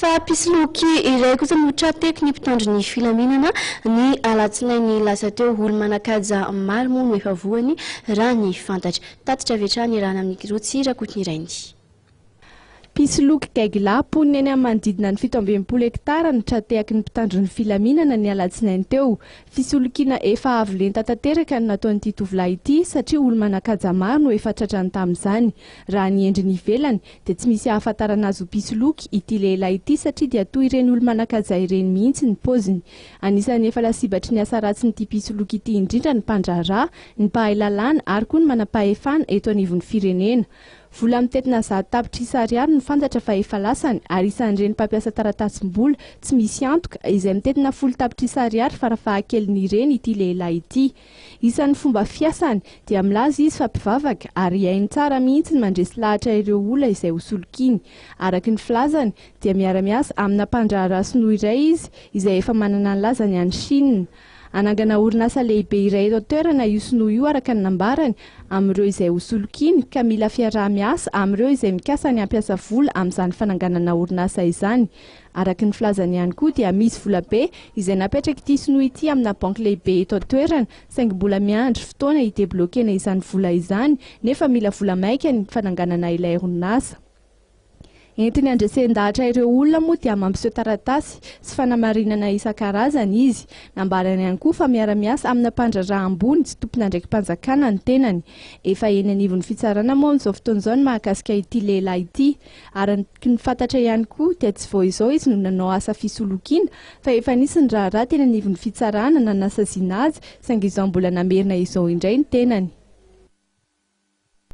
Fa mpisoloky iray kosa no tra-teky ny mpitandro ny filaminana ny alatsinainy lasa teo. Olo-manan-kaja maro moa no efa voany raha ny fantatra. Tatitra avy hatrany iarahana amin'i Rotsy Rakotonirainy. Mpisoloky gaigilahy mponina eny amin'ny manodidina ny 67 hektara no tra-tehaky ny mpitandro ny filaminana ny alatsinainy teo. Fisolokiana efa avo lenta tanteraka no nataon'ity tovolahy ity satria olo-manan-kaja maro no efa tratrany tamin'izany. Raha ny endriny ivelany dia tsy misy ahafantarana azy ho mpisoloky ity lehilahy ity satria dia toy ireny olo-manan-kaja ireny mihitsy ny paoziny. Anisan'ny efa lasibatry ny asa ratsin'ity mpisoloky ity indrindra ny mpandraharaha, ny mpahay lalàna ary koa ny manam-pahefana eto anivon'ny firenena. Vola mitentina 100 tapitrisa ariary no fantatra fa efa lasany ary isan'ireny mpampiasa taratasim-bola tsy misy antoka izay mitentina 10 tapitrisa ariary farafahakeliny ireny ity lehilahy ity. Isan'ny fomba fiasany dia milaza izy fa mpivavaka ary hainy tsara mihitsy ny mandresy lahatra ireo olona izay hosolokiany. Araka ny filazany dia miara-miasa amina mpandraharaha sinoa iray izy izay efa manana ny lazany any Chine. Hanangana orinasa lehibe iray eto an-toerana io sinoa io araka ny nambarany amin'ireo izay hosolokiany ka mila fiaraha-miasa amin'ireo izay mikasa ny hampiasa vola amin'izany fananganana orinasa izany. Araka ny filazany ihany koa dia misy volabe izay napetrak'ity sinoa ity amina banky lehibe eto an-toerana saingy mbola miandry fotoana hi-débloquer-na izany vola izany nefa mila vola maika ny fananganana ilay orinasa. Entiny handresen-dahatra ireo olona moa dia mampiseho taratasy sy fanamarinana isan-karazany izy. Nambarany ihany koa fa miara-miasa amina mpandraharaha ambony sy tompon'andraiki-panjakana ny tenany. Efa eny anivon'ny fitsarana moa amin'izao fotoana izao ny mahakasika ity lehilahy ity. Araka ny fantatra ihany koa dia tsy vao izao izy no nanao asa fisolokiana fa efa nisy ny raharaha teny anivon'ny fitsarana nanasaziana azy saingy izao mbola namerina izao indray ny tenany.